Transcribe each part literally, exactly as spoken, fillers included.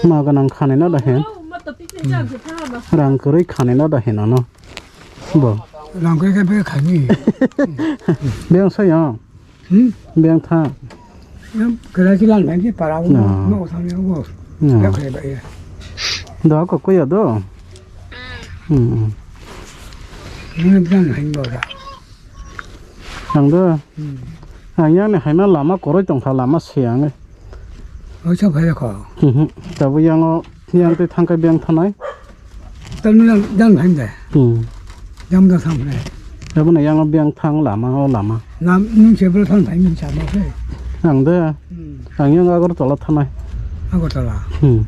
Ma ganang khani na da hin. Rang kwrwi khani na da hin ano. Bo. Rang kwrwi khe be khani. Beng sa ya. Hmm? Beng tha. Yang kira kilan bang ki para wo. No. No sang yang wo. No. Ya khe ba ya. Da ko ko ya do. Hmm. Ni bang hin bo da. Ang do. Hmm. Ang yang ni hai ma lama koroi tong kha lama se ang. Oi sa phai kho. Hmm. Tabu yang o Yang twi thang khe beng thanai. Tamni jang hai de. Hmm. Jang da thang hai. Abo no yang beng thang lama o lama. Lam nung se bro thang hai min sa mo se. Ang de. Hmm. Ang yang Agartala thanai. Agartala. Hmm.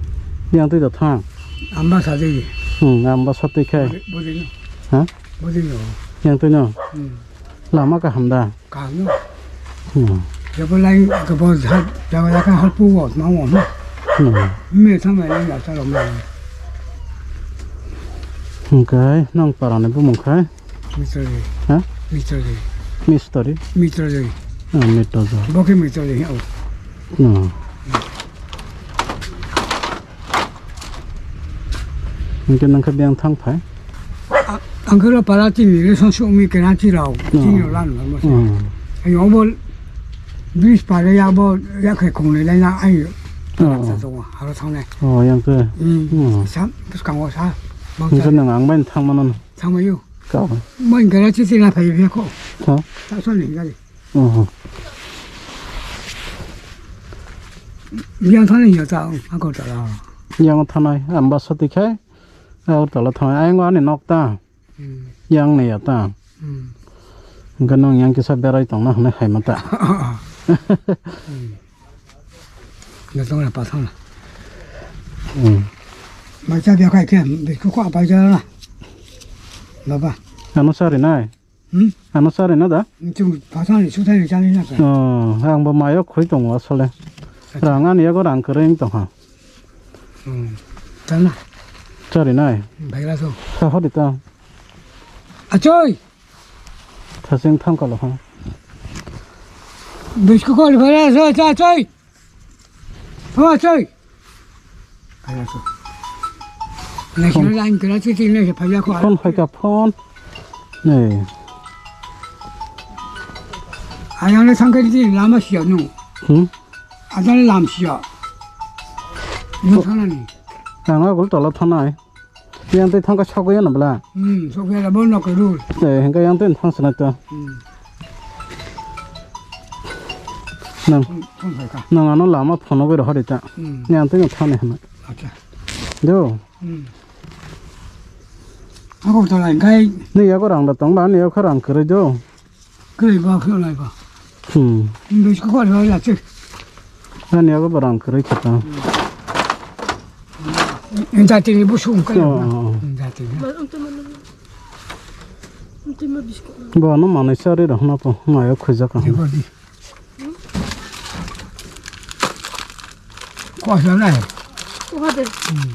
Yang twi da thang. Amba sa de. Hmm, amba sa twi khai. Bo de. Ha? Bo de no. Yang twi no. Hmm. Lama kaham da. Kaham no. Hmm. Jabo lai kabo jhat, jabo lai ka hal pu wo, ma wo no. Hmm. Me thang mai lai ya sa rom lai. Hingkai nang parani bumung khai? Mitrojoi. Ha? Mitrojoi. Mistori? Mitrojoi. Ah, Mitrojoi. Bo khe Mitrojoi, oh. Hmm. Hingke nang khe beng thang phai? A-, ang khe ro para chini relation suk mi kena chi rao, hmm, chini rao lan rao mo se. Hmm. Ai obo bridge pare ya bo ya khe khong le lai na ai. Hmm. Sa so haro thang le. Oh, yang khe. Hmm. Hmm. Sa, bwskang o sa. Bang hingke sa. Nang ang bai thang mano. Thang mai yo. Ka. Mo kena chi chi na phai ya kho. Ha? Sa so ni gari. Oho. Yang thani ya ta Agartala. Yang thanai Ambassa twi khai Agartala thanai ayang ani nok ta. Hmm. Yang ni ya ta. Hmm. Hingke nong yang kisa berai tongna hwnwi hai mata. Hmm. Nang tong na pa thang na. Hmm. Mai cha bia khai khe, biscuit kho apai ja na. Baba. Ano sari nai. Hmm? Ano sari na da? Chung pa thang ni, su thang ni chani na ka. Oh, ang bo mayo khoi tongo asole. Acha. Rang ani yago rang kwrwi wng tong ha. Hmm. Chana. Sari nai. Bhai la so. Sa hodi ta. Achoi. Thasing thang kalo ha. Biscuit kho bhai la so, cha choi. Ho choi. Kaya so. National line kira si si ne phaya ko. Phone phai ka phone. Ne. Ayang le thang kiri lama siya no. Hmm? Adan lam siya. No thana ni. Ang agul tola thanai. Yang tei thang ka sogwi ano bla. Hmm, sogwi la bon no ko rul. Eh, hengka yang tei thang sana to. Hmm. Nang. Phone, phone phai ka. Nang ano lama phone gwi rohori ta. Hmm. Yang tei thani hana. Acha. Do. Hmm. Ako to lai kai. Ni yago rang da tong ba, ni yago rang kwrwi do. Kwrwi ba, kwrwi lai ba. Hmm. Bwswk kok lai la chik. Ani yago ba rang kwrwi khe ta. Jatini busung kai. Oh, oh, oh. Jatini. Bo ano manwi sari rok hwna po, mayo khujak ang. Jibodi. Kwasa nai. Kwasa de. Hmm.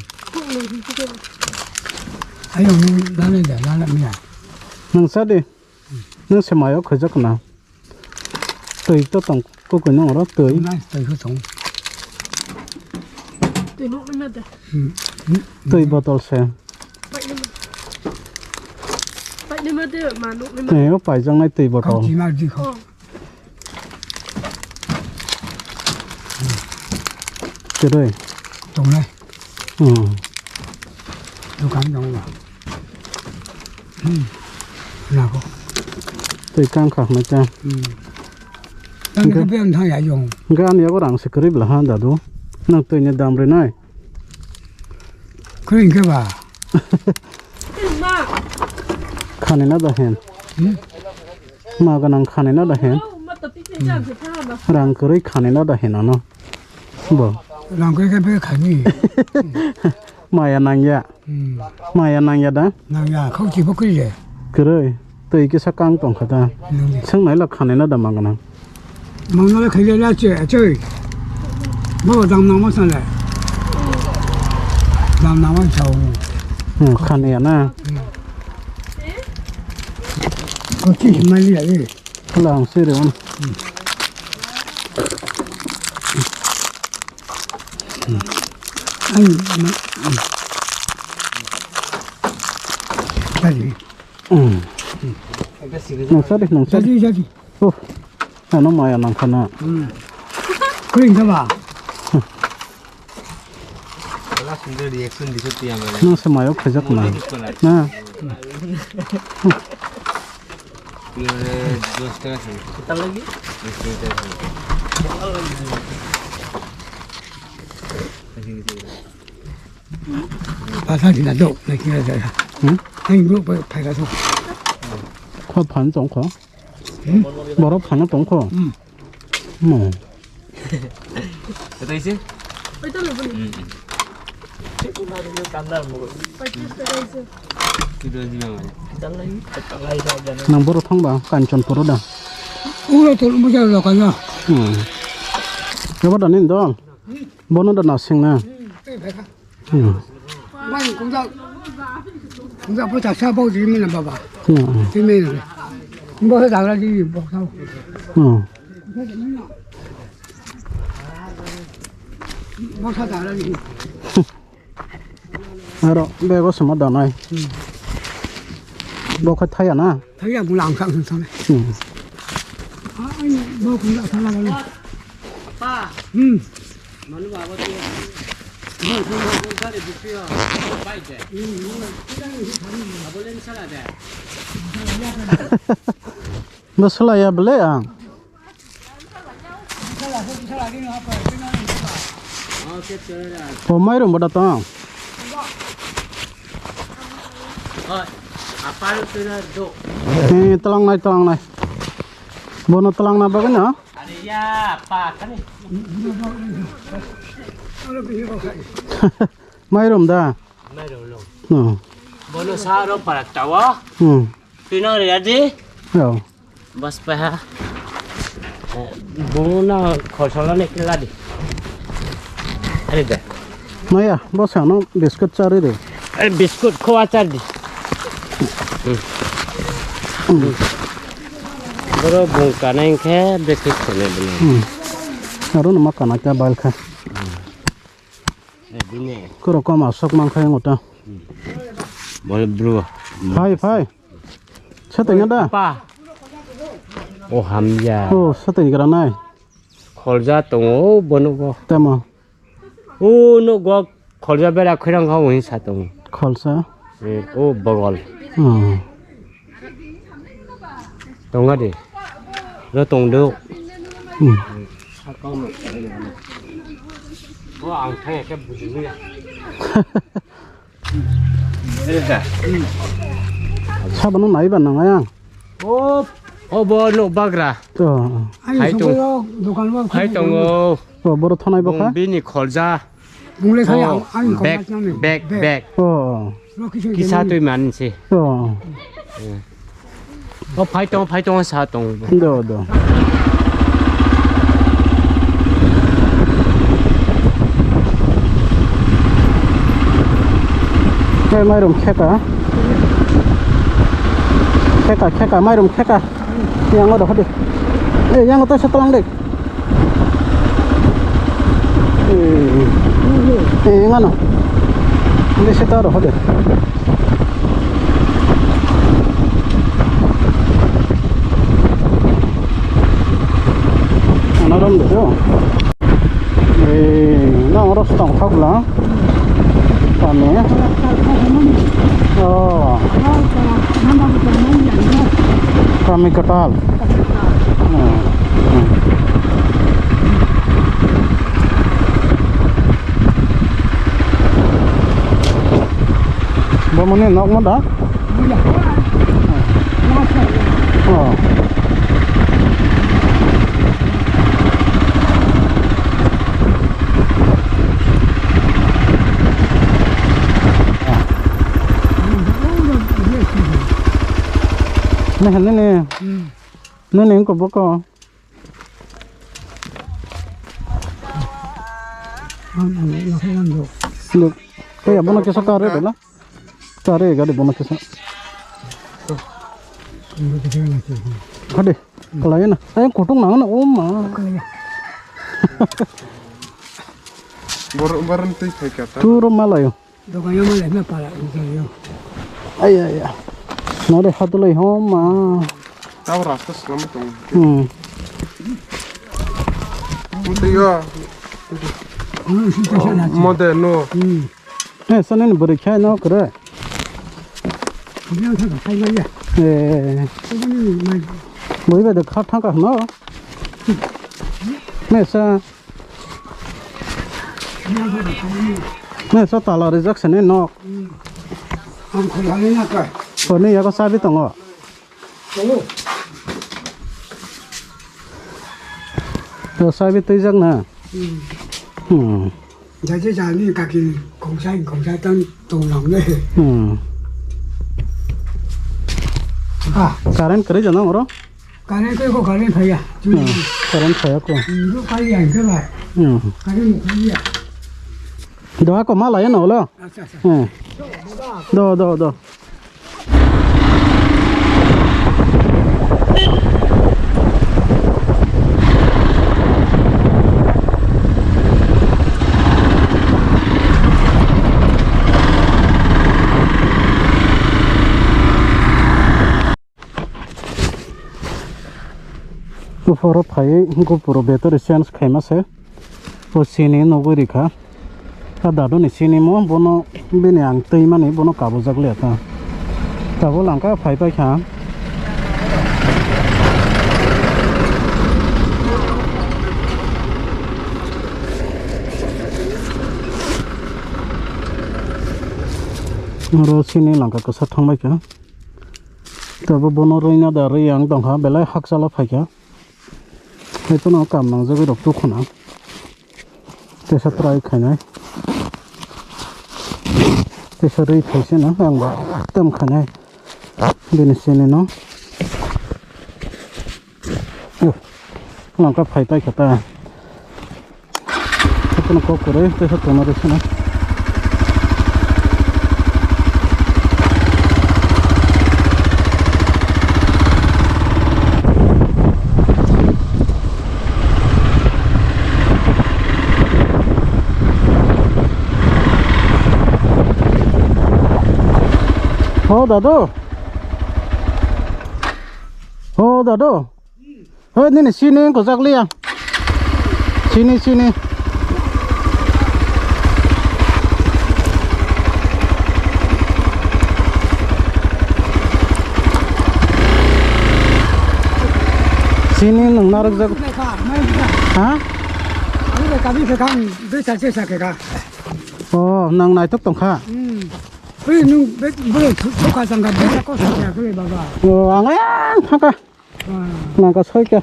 Ayo, nung dana de, dana miya. Nung sa de. Nung se mayo khojak na. Twi to tong, kukui nung oro twi. Nai, twi ho tong. Twi nuk na de. Hmm. Twi botol se. Pai ni ma. Pai ni ma de, ma nuk ni ma. Nai, o paijak nai twi botol. Kau chi ma di kho. Oh. Kwrwi. Tongnai. Hmm. Dokan tongo. Hmm. Nako. Twi kang kha hwnwi ta. Hmm. Tang hwnkhe ke beng thang ya yong. Hwnkhe ani yago rang se kwrwi bwla ha dadu. Nang twi ni dam rwnai. Kwrwi hwnkhe ba. Khani na da hen. Hmm? Ma ganang khani na da hen. Rang kwrwi khani na da hen ano. Bo. Rang kwrwi khe be khani. Maya nangya. Hmm. Maya nangya da? Nangya, khauchi bo kwrwi de. Kwrwi. Twi kisa kang tong kha da. Nangya. Swngnai la khani na da ma ganang. Mangno le khaile la che, che. Bo dam nang ma san le. Dam nang ma chao. Hmm, khani ya na. Hmm. Ko chi ma li ya le. Lang se re on. Hmm. Hmm. Ang, mm. Jadi. Hmm. Nang sari, nang sari. Jadi, jadi. Oh, ano maya nangkha na. Hmm. Kering sama. Last minute reaction bisa tiang. Nang se mayo khajak na. Na. Dua ratus taka sih. Kita lagi. Dua ratus taka sih. Pasal tidak dok, lagi ada. Hmm? Ang dok pai pai kasih. Kau pan tong kau. Hmm? Baru pan tong kau. Hmm. Mo. Kata isi? Itu loh, beli. Hmm. Itu baru kandar mau. Pachis taka isi. Itu aja mau. Kita lagi, kita lagi saja. Nang baru thang ba, Kanchanpur da. Ulo tol mo jalo kanya. Hmm. Coba da nin dol. Bono da nasing na. Hmm. Hmm. Mai kung ja, kung ja po cha sa bo ji mi na baba. Hmm. Ji mi na. Bo sa da la ji bo sa. Hmm. Bo sa da la ji. Aro bego sama danai. Hmm. Bo khe thaya na? Thaya bulang sang sang. Hmm. Ah, ai, bo kung ja sa la la. Pa. Hmm. Manu baba tu. Bo kung ja. Kung ja de bisi ya. Bai de. Hmm. Abo len sala de. Bo sala ya bele ang. O mairum boda tong. Eh, telang nai, telang nai. Bono telang na bagwi no? Mairum da? Mairum lo. No. Bono sa ro parak tawa. Hmm. Twi nang rega di? Oh. Bas pa ha. Bung na khosolo ne kila di. Ari da. Maya, bas ano biscuit chari de. Ari biscuit khowa char di. Boro bung kanai khe biscuit khone bini. Hmm. Aro no ma kana kya bal kha. Koro kom asok mankha yang uta. Bol bro. Phai, phai. Sateng ada? Pa. O hamya. O sateng kira nai. Kholja tongo, o bono go. Tamo. O no go kholja bera khirang kha o hin sa tongo. Kholsa. Eh, o bogol. Hmm. Tonga de. Ro tong do. Hmm. O ang thaya khe bujiya. Sabano naiba nang ayang. O, o bo no bagra. To. Hai tong. Hai tongo. O boro thonai bokha. Bini kholja. Bungle khai ang, ang bag, bag, bag. Oh. Kisa twi man se. Oh. O phai tong, phai tong sa tong. Do, do. Khe mairum kheka. Kheka, kheka, mairum kheka. Yang ada hadi. Eh, yang ada setelang dek. Eh, eh, ngano? Hindi siya taro, hadi. Ano ram dito? Eh, na oras tong thok lang. Kami. Oh. Kami katal. Bo mani nok mo da? Oh. Nihal nini. Nini ko boko. Look, kaya bono kisa kare dela. Kare gari bono kisa. Hade, kalai na. Ayang kotung nang na, oh ma. Bor-, borok twi phai kha ta. Turo malayo. Dogan yo malaima para, dogan yo. Ay, ay, ay. Nare hatulai homa. Tabo rasta slam tong. Hmm. Mutwi yo. Hmm, sita sana. Mode no. Hmm. Eh, sana ni beri khai no kere. Biang sa khai ma ya. Eh. Tabo ni mai. Boi ba de kha thang ka no. Me sa. Nasa tala rijak sini nok. Ang khulani na ka. Koni yago sabi tongo. Tongo. To sabi twijak na. Hmm. Hmm. Jaje jani kaki kongsai kongsai tan tong lang ne. Hmm. Ah. Current kare jana oro? Current ko, ko current phaiya. Hmm, current phaiya ko. Hmm, ro phaiya, hingke ba. Hmm. Current phaiya. Doha ko ma laya no lo? Acha, acha. Hmm. Do, do, do. Buphoro phaiwi gupuro battery change khaima se. O sini nugwi rikha. A daduni sini mo bono bini ang twi mani bono kabujak liya ta. Tabuk langkha phai paikha. Oro sini langkha kwsa thangbaikha. Tabo bono rwina da rwi ang tongkha, belai hakchala phaikha. Haiphano kam nangjagwi rok tukhuna. Tesa try khainai. Tesa rwi phaiseno ang ba tam khainai. Bini sini no. Yo, langka phai paikha ta. Hattano kok kwrwi, tesa tongna rwsana. O dadu. O dadu. Hoi, nini sini wngkha jakliya. Sini, sini. Sini nwng narwkjak. Ha? O, nwng naithok tongkha. Hmm. Oi, nwng be-, bwrwi thuk-, thukha changkha, bwsa kosto khe khe baba. O, ang ayang thangkha. Ah. Nangkha soikha.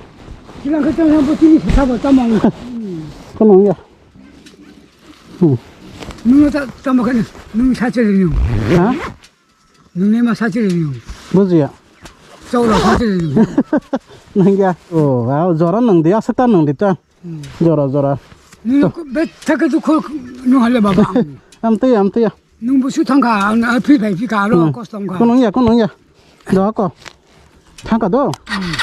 Kilang khe tamo bo tini sabo tamo. Kono ya. Hmm. Nwng ta tamo khe nwng sache ri nwng. Ha? Nwng ne ma sache ri nwng. Bujiya. Chaura sache ri nwng. Nangya. O, a jora nwng di, aswk ta nwng di ta. Hmm. Jora, jora. Nwng ko be thake du ko nwng hale baba. Amtwi, amtwi ya. Nwng busu thangkha, ang, ang phi phai phi kha, aro Hmm. Kosto wngkha. Kono ya, kono ya. Do ko. Thangkha do. Hmm.